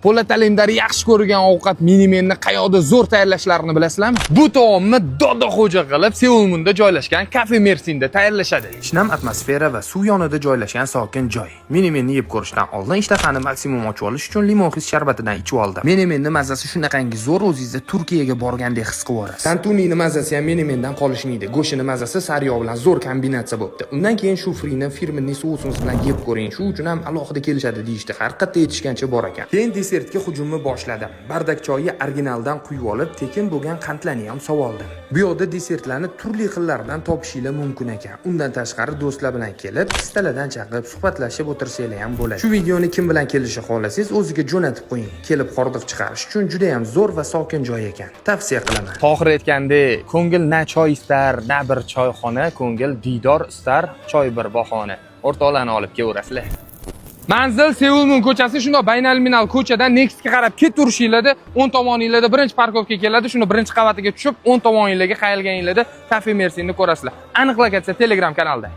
Po'lat Alemdar yaxshi ko'rgan ovqat menemenni qayoqda zo'r tayyorlashlarini bilasizlarmi? Bu taomni Dodoxo'ja qilib Seulmunda joylashgan Cafe Mersinda tayyorlashadi. Shinam atmosfera va suv yonida joylashgan sokin joy. Menemenni yeb ko'rishdan oldin ishtahani maksimum ochib olish uchun limon his sharbatidan ichib oldim. Menemenni mazasi shunaqangi zo'r, o'zingizni Turkiyaga borgandek his qilib yuborasiz. Tantunini mazasi ham menemendan qolishmaydi. Go'shtini mazasi sariyog' bilan zo'r kombinatsiya bo'libdi. Undan keyin shu frini фирменный sousimiz bilan yeb ko'ring. Shu uchun ham alohida kelishadi deyishdi. Har qayerda yetishgancha bor ekan. Keyin desertga hujumni boshladim. Bardak choyi originaldan quyib olib, tekin bo'lgan qandlarni ham sovoldim. Bu yoqda desertlarni turli xillaridan topishinglar mumkin ekan. Undan tashqari do'stlar bilan kelib, pistaladan chaqib, suhbatlashib o'tirsanglar ham bo'ladi. Shu videoni kim bilan kelishni xohlasangiz, o'ziga jo'natib qo'ying. Kelib hordiq chiqarish uchun juda ham zo'r va sokin joy ekan. Tavsiya qilaman. Tohir aytgandek, ko'ngil na choy istar, na bir choyxona, ko'ngil diydor istar, choy bir bahona. O'rtoqlarni olib kelaverasizlar. Manzil Seulmun ko'chasi, shundoq Baynalminal ko'chadan Nextga qarab ketaverishinglarda o'ng tomoninglarda birinchi парковка keladi. Shuni birinchi qavatiga tushib, o'ng tomoninglarga qayrilganinglarda Cafe Mersinni ko'rasizlar. Aniq lokatsiya Telegram kanalda.